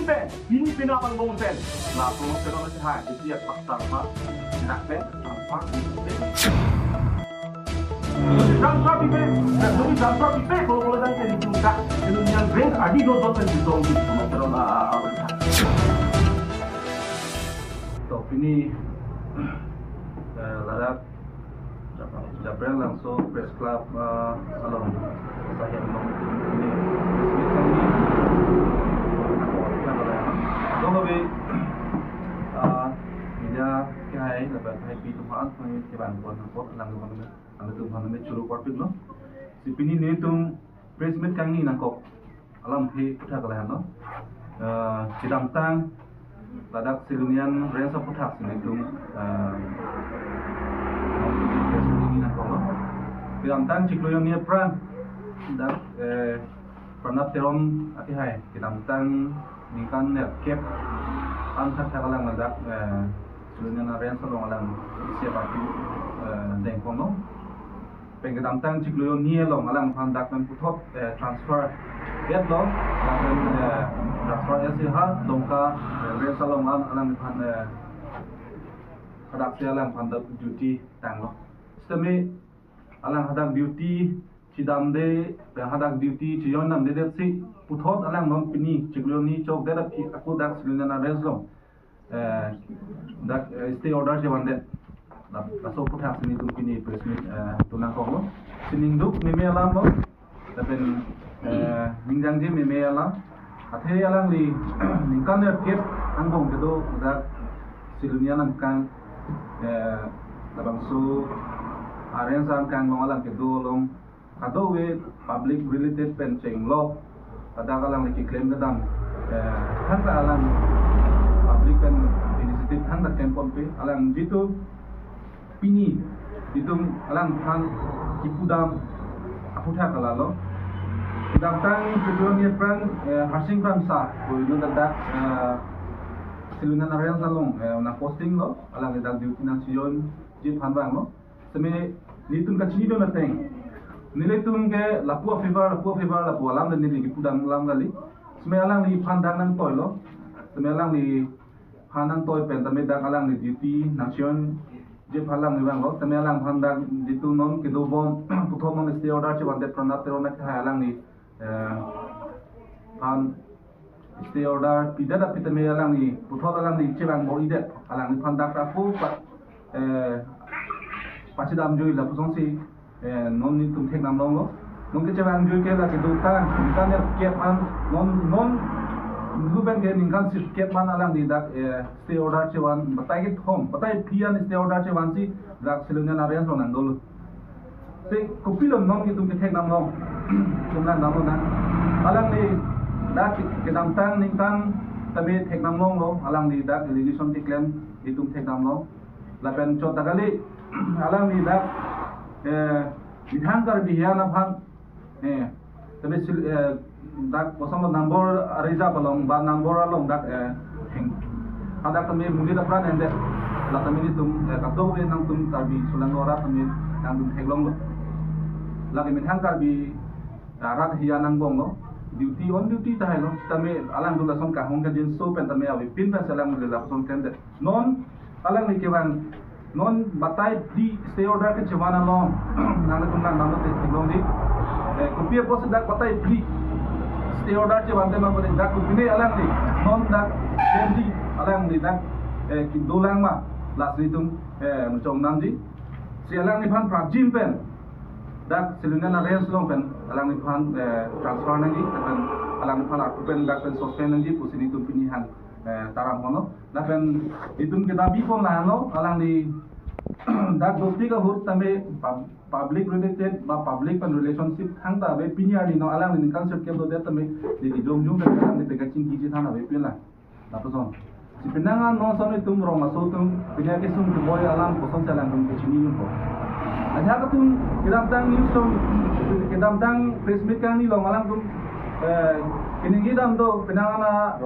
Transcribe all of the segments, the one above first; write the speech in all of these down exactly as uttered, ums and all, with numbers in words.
Pen, pini pina abang bom pen. Laso lo pen lo hai, isi ya pak tang pak, nak pen, tang pak, pen. Tang pak, pen, tang pak, pen, kalau kalau dan pen itu tak, itu yang pen, adi do do pen itu dong, itu sama terus, ah, ah, ah. To, pini, eh, ladak Japrang Langso Press Club, eh, along, saya along ini, ini, along lebih, eh, media kehai, lebih kehai pi tuhan, kami kebang buat nangkok, lang buat nangkok, kami tuhan kami churu korpik lo. Si pini nelitum press meet kangni nangkok. Alam he puthak lahenlo. Eh, kedamtang ladak Silonijan Range aputhak si nelitum, eh, nangkoklo. Kedamtang chiklo jonni aphrang dak, eh, Pranab Teron akehai kedamtang ningkan nerkep an thakthak alang ladak, eh, Silonijan Range along alang isi aparty, eh, dengponlo. Pen kedamtang chiklo jonni along alangphan dak pen puthot, eh, transfer etlo, dak pen, eh, transfer etsi ha Dongka, eh, Range along an alangphan, eh, hadak si alangphan dak duty tanglo. Sitame alang hadak duty chedamde, pen hadak duty chejoin damde det si puthot alang non pini chiklo jonni chokdet aphi ako dak Silonijan Range along eh, dak, eh, stay order chevandet. Dak, laso aputhak si nelitum pini press meet, eh, tu nangkoklo. Si ningduk meme alam lo. Lapen, eh, ningjangje meme alam. Athe alangli ningkan nerkep angbong kedo dak Silonijan angkang, eh, labangso Range angkang along alang kedo along kadokave public related pen chenglok, ladak alangli keklem kedam, eh, thangta alang public pen initiative thangta klem ponpe, alang jitu pini itum alangphan kipudam aputhak lalo. Kedamtang chiklo jonni aphrang, eh, Harsing Kramsa, ko ino ladak, eh, Silonijan Range along, eh, nangposting lo, alangli dak duty nangchejoinji aphan vanglo. Sitame nelitum kachinidun ateng, nelitum ke lapu afavor, lapu afavor, lapu alam le neli kipudam alam kali. Sitame alangliphan dak nangtoilo. Sitame alangliphan nangtoi pen tame dak alangli duty nangchejoinji aphan alangli vanglo. Sitame alangphan dak jitu non kedobom puthot non stay order chevandet Pranab Teron akehai alangli, eh, phan stay order pidet aphi tame alangli puthot alangli chevang bor-idet, alangliphan dak ako pa, eh, pachedamjui lapusonsi, eh, non nelitum thekdam longlo. Non kechevangjuike la kedotang, ningkan nerkep an, non, non nelitum pen ke ningkan sirkep an alangli dak, eh, stay order chevan, batai kethom, batai phli an stay order chevansi dak Silonijan Range along nangdolo. Si kopilo non nelitum kethekdam long. Itum langdamlo na. Alangli dak kedamtang ningkan tame thekdam longlo, alangli dak allegation keklem itum thekdam long. Lapen chot ta kali, alangli dak, eh, methang Karbi hiyan aphan, eh, tame sil-, eh, dak kosonlo number reserve along ba number along dak, eh, heng. Hadak tame mulit apran endet. La tame nelitum, eh, kadokave nangtum Karbi Solangdo arat tame nangtum theklonglo. Lake methang Karbi arat hiyan angbonglo. Duty on duty tahailo. Tame alangtum lason kahong kajinso pen tame avepin pen si alang lapuson endet. Non alangli kevang non batai phli stay order kechevan along nanglitum langdamlote theklongji. Eh, kopi apotsi dak batai phli stay order chevan tema pore dak kopine alangli non dak kendi alangli dak, eh, kedolang ma lasi nelitum, eh, muchong damji. Si alangliphan prapjin pen dak Silonijan Range along pen alangliphan, eh, transfer nangji, pen alangliphan ako pen dak pen suspend nangji pusi nelitum pini hang, eh, taram hono. Lapen itum kedabipon lahenlo, alangli dak dopik ahut tame pub-, public related ba public pen relationship thangta ave pini arni no alangli ningkan sirkep dodet tame neli jongjong pen alangli pen kachingki chethan avepin la. Lapuson. Si penang an non ason itum rong aso atum pini akesung keboi alam kosonsi alangtum kechinidunpo. Ajahak atum kedamtang news along, kedamtang press meet kangni along alangtum, eh, keningje dam do penang an a-,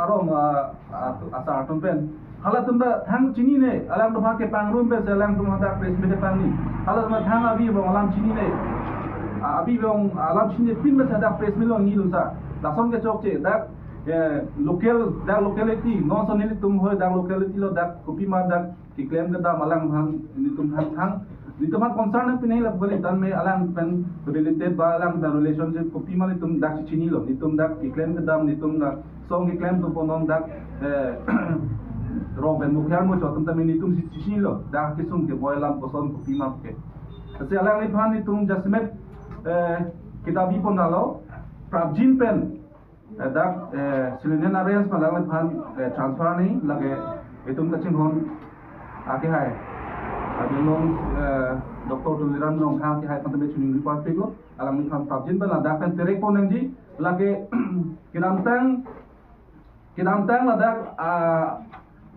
arong, ah, ah, asar atum pen. Halatum ta thang chinine, alangtum ha kepangrum pensi alangtum hadak press meet pangni. Halatum ta thang abi bong alam chinine. Ah, abi bong alam chinine pin pensi hadak press meet along nidunsa. Lason kechokche, dak Eh, local, dak locality, non so nelitum hoi dak locality lo dak kopima dak keklem kedam alangphan nelitum thang thang. Nelitum aphan concern nangpi nangji lapu kali, tame alang pen related ba alang pen relationship kopima nelitum dak chechinilo. Nelitum dak keklem kedam, nelitum dak song keklem atum pon non dak, eh, rong pen mukhyar mo chotum tame nelitum si chechinilo. Dak kesung keboi alam koson kopima ke. Lasi alangliphan nelitum jasemet, eh, kedam-i pon dalo, prapjin pen, eh, dak, eh, Silonian a-range pen alangliphan, eh, transfer nangji, lake itum kachinghon akehai, adi long, eh, Doctor Tuliram Rongphar akehai aphan tame choningri parpiklo, alangliphan prapjin pen ladak pen terek pon nangji, lake kedamtang, kedamtang ladak, ah,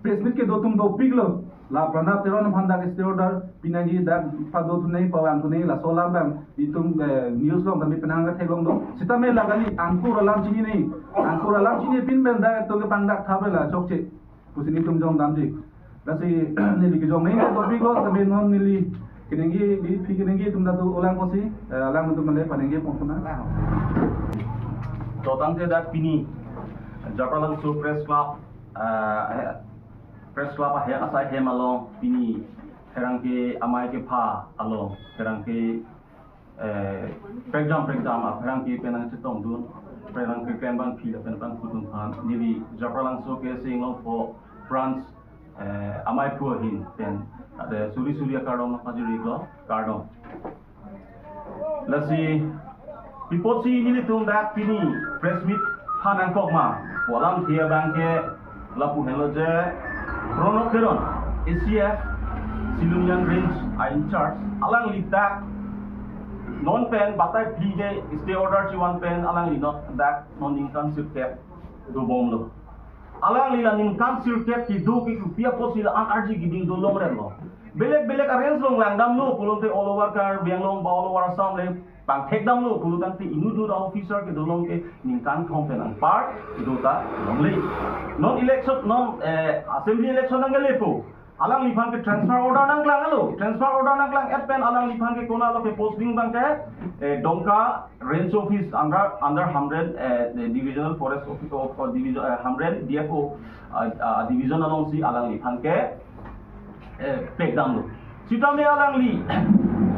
press meet kedo atum dopiklo. La Pranab Teron aphan dak stay order pi nangji, dak pado thu nangji, pavang thu nangji, laso alam abang itum, eh, news along tame penang katheklong do. Sitame la kali, angkur alam chini nangji. Angkur alam chinipin pen dak itum kepangdak thap la chokche pusi nelitum jong damji. Lasi neli kejong nangji dopiklo, tame non neli keningje, neli phi keningje atum ta do-olang pusi, eh, alanglitum male paningje pon puna. Dotangte dak pini Japralangso Press Club, eh, Press Club ahem asai hem along pini pherangke amei kepha along pherangke, eh, prekjam prekjam apherangke pen nangchetongdun, pherangke pen bang phi lapen bang pudun aphan neli Japralangso K S A Inglongpo branch, eh, amei aphu ahin pen ade suri suri akardom pajirlo, kardom. Lasi pi apotsi nelitum dak pini press meet ha nangkok ma pu alamthe abangke lapu henlo je Pranab Teron, A C F, Silonian Range a-in-charge, alangli dak non pen batai phli ke stay order chevan pen alangli non dak non ningkan sirkep dobomlo. Alangli la ningkan sirkep kedo ke kopi apotsi la an arji keding dolong renlo. Belek belek a-range along langdamlo pulote all over Karbi Anglong ba all over Assam le pangthekdamlo pulotangte inut inut officer kedolong ke ningkan thom pen anpar kedo ta longle. Non election, non, eh, assembly election nangkelepo. Alangliphan ke transfer order nangklanglo. Transfer order nangklang-et pen alangliphan ke konatlo keposting abangke, eh, Dongka Range Office under, under Hamren, eh, the Divisional Forest Office of, of Division, eh, Hamren D F O, ah, ah, Division alongsi alangliphan ke, eh, pekdamlo. Sitame alangli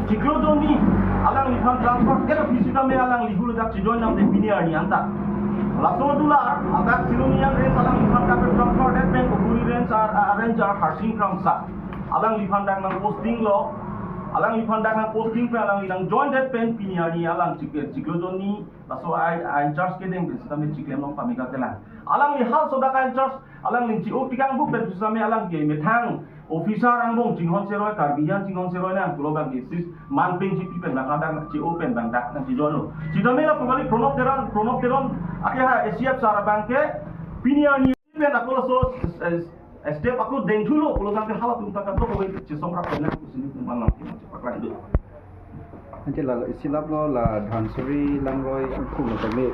chiklo jonni alangliphan transfer-et aphi sitame alangli huladak chejoin damde pini arni anta. Laso adular, adak Silonian Range alangliphan kape transfer-et pen Oguri Range ar, ah, Ranger Harsing Kramsa. Alangliphan dak nangpostinglo. Alangliphan dak nangposting pen alangli nangjoin-et pen pini arni alang chik-, chiklo jonni laso a, a-in-charge kedeng pen sitame chiklem long pamika kelang. Alangli halaso dak a-in-charge alangli che-o tikang bu pen sitame alang ke methang officer angbong chinghon seroi, Karbi an chinghon seroi nang pulo bang isis manpeng chipi pen bang adak che-o pen bang dak nangchejoinlo. Sitame lapu kali Pranab Teron, Pranab Teron akehai A C F sar abangke pini arni pen ako laso, eh, step ako dengthulo pulotangte halatum ta kadokave chesong rap pen nang pusi nelitum alam ke nangchepaklangdun. Anke la isi laplo la Dhansiri langroi angkung lo tame.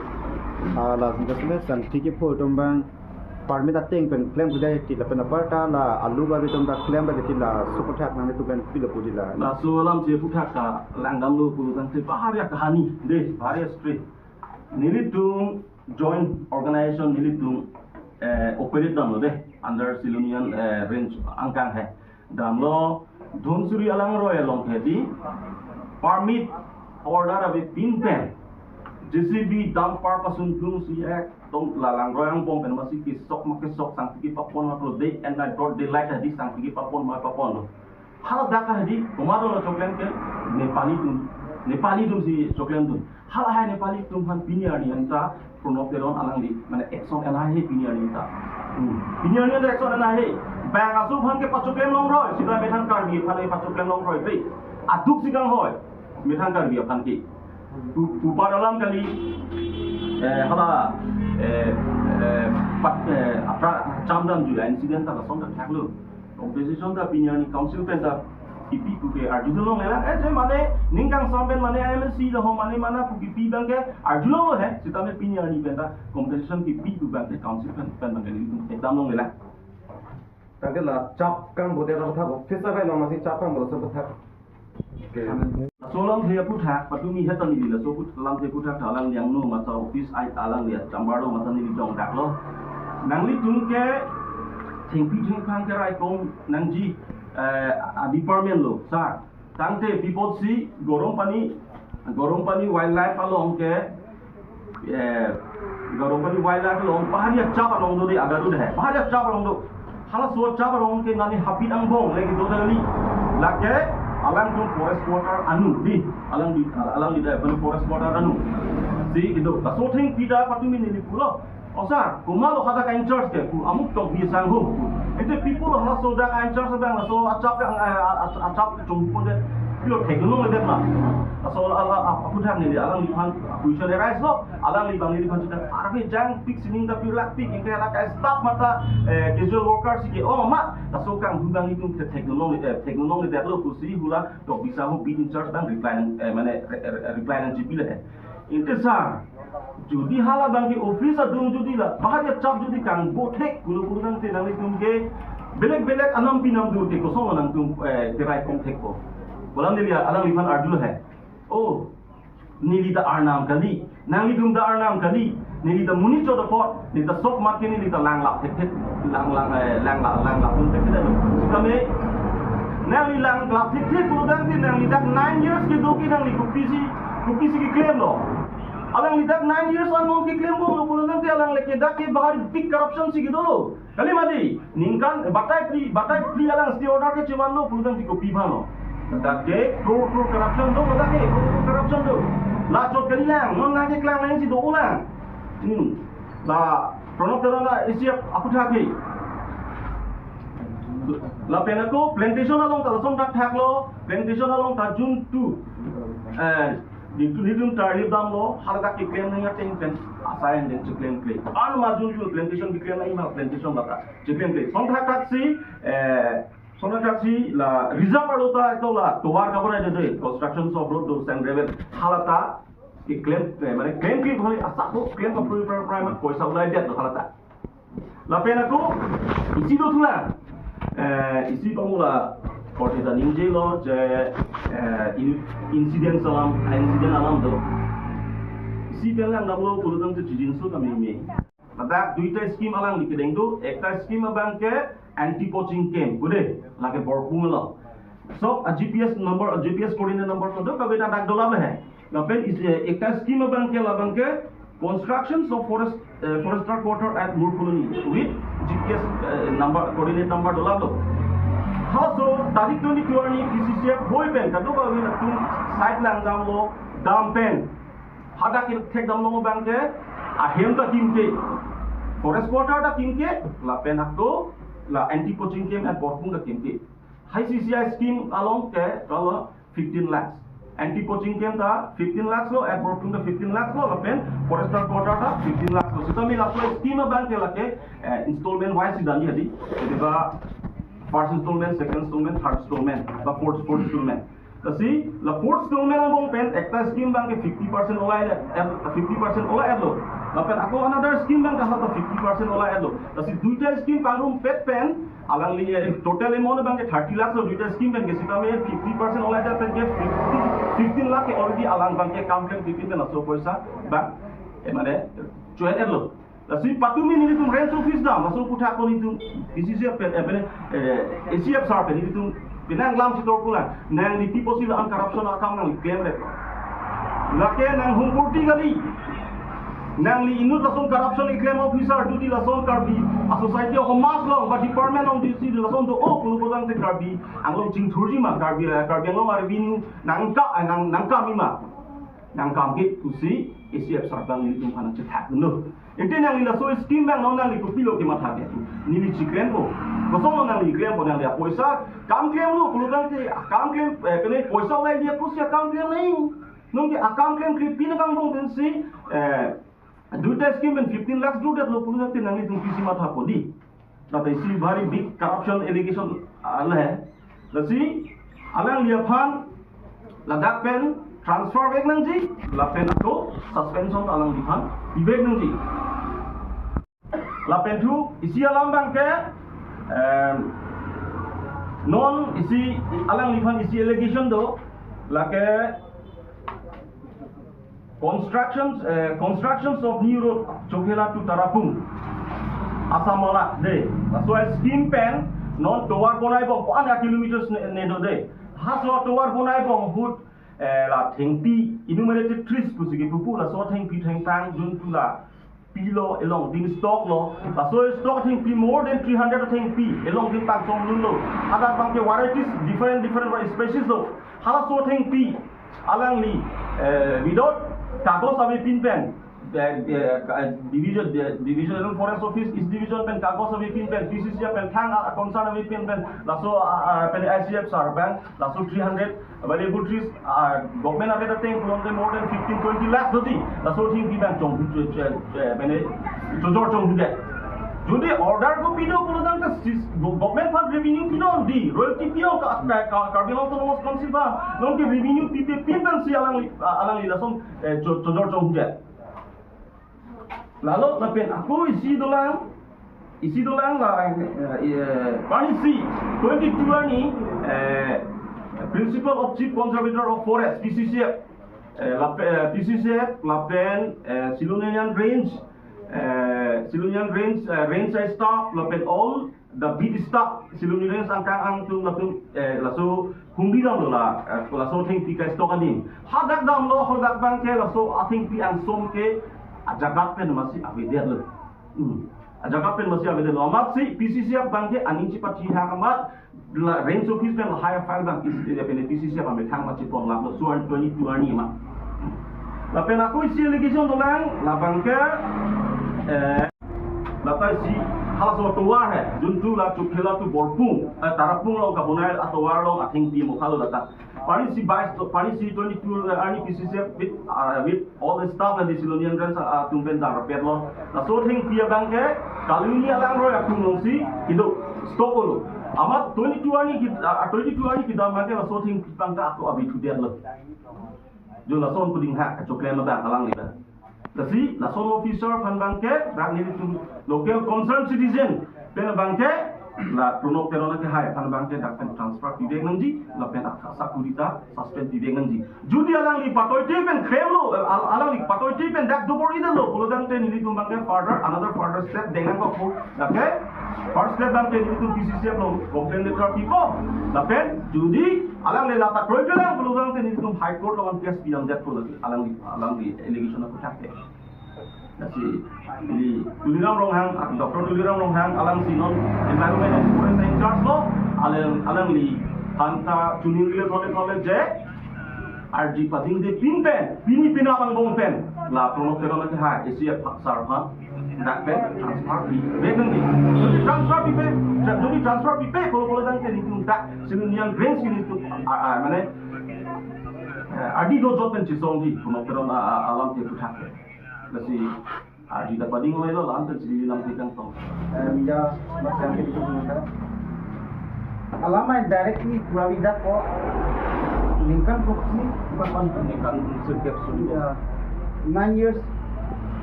Ah, la singkasme sangti kepho atum abang permit ateng pen klem kudai ti lapen aparta la alu ba atum ta klem ba ti la sukuthak nangtum pen pilo puji la. Laso alam chephuthak ta langdamlo pulotangte bahari akahani de, bahari straight. Nelitum joint organization nelitum, eh, operate damlo de under Silonian, eh, Range angkang he. Damlo Dhansiri alangroi along ke di permit order avepin pen J C B dumper pasun plungsi ekdom la langroi angbong pen masi kesok ma kesok sangti kepapon ma pulo day and night broad daylight hadi sangti kepapon ma paponlo. Haladak hadi komatlo choklem ke Nepali atum, Nepali atumsi choklemdun. Halahai Nepali atum aphan pini arni anta Pranab Teron alangli mane action en-ahe pini arni anta. Hmm. Pini arni anta action en-ahe. Bang aso aphan ke pachoklem longroi, sita methang Karbi aphan ke pachoklem longroi pe. Aduksi kanghoi methang Karbi aphan ke. Pu-, pupar alam kali, eh, hala, eh, eh, pat, eh, apra, chamdam jula incident ta lason ta thaklo. Compensation ta pini arni council pen ta kipi pu ke arjulong lelang. Eh, je mane ning kangsam pen mane M L C lo ho mane mana pu kipi abangke arjulonglo he. Sitame pini arni pen ta compensation kipi pu abangke council pen, pen abangke nelitum ekdam long lelang. Tangke la chap kang bote ta thak office akai long masi chap kang bote ta thak. Oke. Laso alamthe aphuthak, patumi heta neli laso aphuthak alamthe aphuthak ta alangli angno masa office ai alangli achamber lo masa neli jongdaklo. Nanglitum ke thengpi thengphang keraikom nangji, eh, a department lo, sir. Tangte pi apotsi Gorompani, Gorompani wildlife along ke, eh, Gorompani wildlife along pahari achap along do de, agadu de, pahari achap along do. Halaso achap along ke nani hapit angbong le kedo tali. Lake alangtum forest quarter anu di. Alangli, alangli da forest quarter anu. Si kedo. Laso thengpi ta patumi neli pulo. O sir, komatlo hadak in-charge ke pu, amuk Tokbi asangho pu. Ante pi apotlo halaso dak in-charge abang laso achap yang, eh, a-, a-, achap chongponde. Pilo thekdun longledet ma. Laso ala, a-, aphuthak neli alangliphan question arise lo. Alangli abang neliphan chita arve jangpik sining ta pirlakpik, ingke hala ka staff mate, eh, casual worker si ke-ong ma. Laso kanghu abang itum thek, thekdun longle, eh, thekdun longledetlo pusi hula Tokbi asangho beat in-charge abang reply, eh, mane, re-, re-, reply nangchipilo he. Ante sir, jodi hala abang ke office adung jodi la, pahari achap jodi kangbo thek pulo pulo tangte nanglitum ke belek belek anam pinam dur ke kosonlo nangtum, eh, keraikom thekpo. Pu alam neli alangliphan arjulo he. Oh, neli ta arnam kali, nanglitum ta arnam kali, neli ta monit chot apot, neli ta sok mat ke neli ta langlap thekthe, lang, lang, eh, langlap, langlap pun thekthe lo. Sitame, nangli langlap thekthe pulo tangte nangli dak nine years kedo ke nangli kopisi, kopisi keklemlo. Alangli dak nine years angbong keklemlo pulo tangte alangli ke dak ke bahari big corruption si kedo lo. Kali mati, ningkan, batai phli, batai phli alang stay order kechevanlo pulo tangte kopi aphanlo. Dak ke crore crore corruption do, dak ke crore crore corruption do. La chot kalilang, non lang keklang lang si do ulang. Hmm. La Pranab Teron la isi ap-, aphuthak ke. Lapen ako plantation along ta lason thakthaklo, plantation along ta June two. Eh, di tu nidun tarlip damlo, hala dak keklem nangji ateng pen asai an den cheklemkle. An ma June two plantation keklem nangji ma plantation lata cheklemkle. Lason thakthaksi, eh, lason thakthaksi la reserve arlo ta ito la tovar kabonai dede, constructions of road do sand gravel. Hala ta keklem, eh, mane klemkle bhai asap bo klem aphrui pra-, pra-, poisa ulai det lo hala ta. Lapen ako, isi do thulang. Eh, isi pamula, korte ta ningjelo, je, eh, in-, incident alam, incident alam do. Isi pen langdamlo pulo tangte chijinso kami me. Ladak duita scheme alangli kedeng do, ekta scheme abang ke anti poaching camp, kude, lake Borpung lo. So, a G P S number, a G P S coordinate number to do, kabe ta dak dolap le he. Lapen is, eh, ekta scheme abang ke labang ke constructions of forest, eh, forester quarter at Mur Colony with G P S, eh, number, coordinate number dolaplo. Halaso tarik twenty-two arni P C C F boi pen kadokave atum side langdamlo, dam pen. Hadak kethekdamlo abang ke ahem ta kimke, forest quarter ta kimke, lapen ako la anti poaching camp at Borpung ta kimke. Hai C C I scheme along ke kalau fifteen lakhs. Anti poaching camp ta fifteen lakhs lo, at Borpung ta fifteen lakhs lo, lapen forester quarter ta fifteen lakhs lo. Sitame laso scheme abang ke lake, eh, installment wise si dali hadi. Jadi ba first installment, second installment, third installment, ba fourth, fourth installment. Lasi, la fourth installment angbong pen, ekta scheme abang ke fifty percent olai le, eh, fifty percent olai lo. Lapen ako another scheme abang ke hata fifty percent olai lo. Lasi duita scheme pangrumpet pen, alangli, eh, total amount abang ke thirty lakhs lo duita scheme pen ke sitame fifty percent olai pen ke fifty, fifteen lakh ke already alang abang ke kam klem fifteen pen laso poisa abang, eh, mane, choin lo. Lasi patumi nelitum range office dam, laso aphuthak ko nelitum P C C F pen, eh, pen, eh, A C F sir pen nelitum penang lam chitor pulang. Nangli pi apotsi la-an corruption akam nangli klem re. Lake nang humpurti kali. Nangli inut lason corruption keklem officer duty lason Karbi a society o mas long ba department long duty lason do o pulu potang te Karbi Anglong chingthurji ma Karbi, eh, Karbi Anglong a revenue nangka, eh, nang, nangkami ma. Nangkam ke pusi A C F sir abang nelitum aphan nangchethakdun. Ante nangli laso scheme abang non nangli kopilo kematha ke. Neli chiklempo. Kosonlo nangli klempo nangli apoisa. Kam klemlo pulo tangte kam klem, eh, kene poisa ulai dia pusi akam klem nai. Nonke akam klemkle pin angbong pensi, eh, duita scheme pen fifteen lakhs durdetlo pulo tangte nanglitum pisi mathapo di. Lata isi very big corruption allegation, ah, le. Lasi alangli aphan ladak pen transfer vek nangji, lapen ako suspension alangliphan ivek nangji. Lapen thu isi alam abang ke, em, non isi alangliphan isi allegation do, Lake constructions, eh, constructions of new road Chokhela to Tarapung, Assam wala de. Laso scheme pen non tovar bonaibom ko-an kilometers ne, ne do de. Halaso tovar bonaibom ahut, eh, la thengpi enumerated trees pusi kipu pu, laso thengpi thengphang jun tu la pilo, along din stock lo. Laso stock thengpi more than three hundred thengpi along din pangsong dun lo. Hadak abangke varieties different different species lo. Halaso thengpi alangli, eh, without kagos avepin pen, eh, eh, ka-, eh, division, eh, divisional forest office, East division pen kagos avepin pen, P C C F pen thang, ah, concern avepin pen, laso, ah, ah, pen I C F sar pen, laso three hundred available trees, ah, government ave ateng pulote more than fifteen twenty lakhs doji. Laso thengpi abang chonghu, eh, eh, mane chojor chonghu de. Jodi order ko pinon pulo tangte sis-, go-, government aphan revenue pinon di, royalty pinon ka, ka, ka, Karbi Anglong Autonomous Council aphan, non ke revenue pipe pin pensi alangli, ah, alangli lason, eh, cho-, chojor chonghu de. Lalo lapen ako isi dolang, isi dolang la, eh, eh, parisi twenty-two arni, eh, Principal of Chief Conservator of Forest, P C C F, eh, lap-, eh, P C C F, lapen, eh, Silonian Range, eh, Silonian Range, eh, range staff, lapen all the beat staff, Silonian Range angkang angtum latum, eh, laso hungbi dam lo la, eh, laso thengpi kai stock adim. Hadak dam lo, hadak abangke laso athengpi angsong ke ajaga pen masi avedet lo. Hmm. Ajaga pen masi avedet lo. Amatsi P C C F abangke aning chepathi hang amat la range office pen high file abang is, eh, pen P C C F amethang masi pon lam lo, so twenty-two arni ma. Lapen ako isi allegation dolang, labangke, eh, lata isi halaso tovar he, jun tu la Chokhela to Borpung, eh, Tarapung along kabonai atovar along athengpi mokha lo lata. Parisi vice, parisi twenty-two, eh, arni P C C F with, uh, with all the staff and the Silonian Range, uh, atum pen darpet lo. Laso thengpi abangke, kalini alangroi atum alongsi, kedo, stock lo. Amat twenty-two arni ked-, uh, twenty-two arni kedam abangke, laso thengpi abangke ako avi thudet lo. Jo lason puding ha, kachoklem abang alangli abang. Lasi, lason officer aphan abangke, dak nelitum local concerned citizen pen abangke, la Pranab Teron akehai aphan abangke dak pen transfer pivek nangji, lapen dak sakuri ta suspend pivek nangji. Jodi alangli patoite pen klem lo, al-, alangli patoite pen dak dobor-i det lo pulo tangte nelitum abangke further, another further step deng nangkok pu. Lake, first step abangke nelitum P C C F along complaint letter pipo. Lapen, jodi alangli lata kroikrelang pulo tangte nelitum High Court along case pidam det pu lake, alangli, alangli allegation aphuthak ke. Lasi, ili Tuliram Ronghang, ah, Doctor Tuliram Ronghang, alangsi non Environment and Forest in charge lo, alang, alangli aphan ta chuning le thole thole je, arji pading de pin pen, pini pina bang bong pen, la Pranab Teron akehai, A C F sar aphan, dak pen transfer pivek nangji. Jodi transfer pipe, tra-, jodi transfer pipe, pulo pulo tangte nelitum dak, Silonian Range nelitum, ah, ah, mane, eh, ardi dojot pen chesongji, Pranab Teron, ah, ah, alam ke aphuthak. Lasi, ardi ta pading oi lo, lam pen si lam ke kangtong. Eh, media, mas yang kita punya. Alam main directly pura vida ko, ningkan ko sini, bukan pan. Ningkan setiap sudah. Ya, nine years,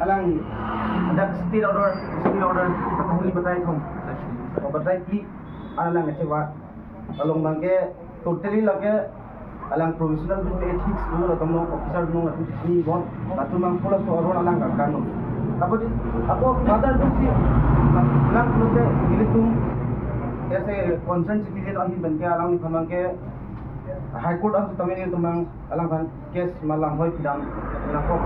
alang, ada stay order, stay order, kata ini batai thong. Oh, batai ki, alang kecewa. Along abangke, totally lake, alang professional do ethics do, latum along officer do, latum sini bon, latum abang pula so aron alang kakan. Apo, apo father do si, alang pulote, nelitum, as a concerned citizen ahin abangke, alangliphan abangke, High Court an sitame nelitum abang, alangphan case malam hoi pidam, nangkok.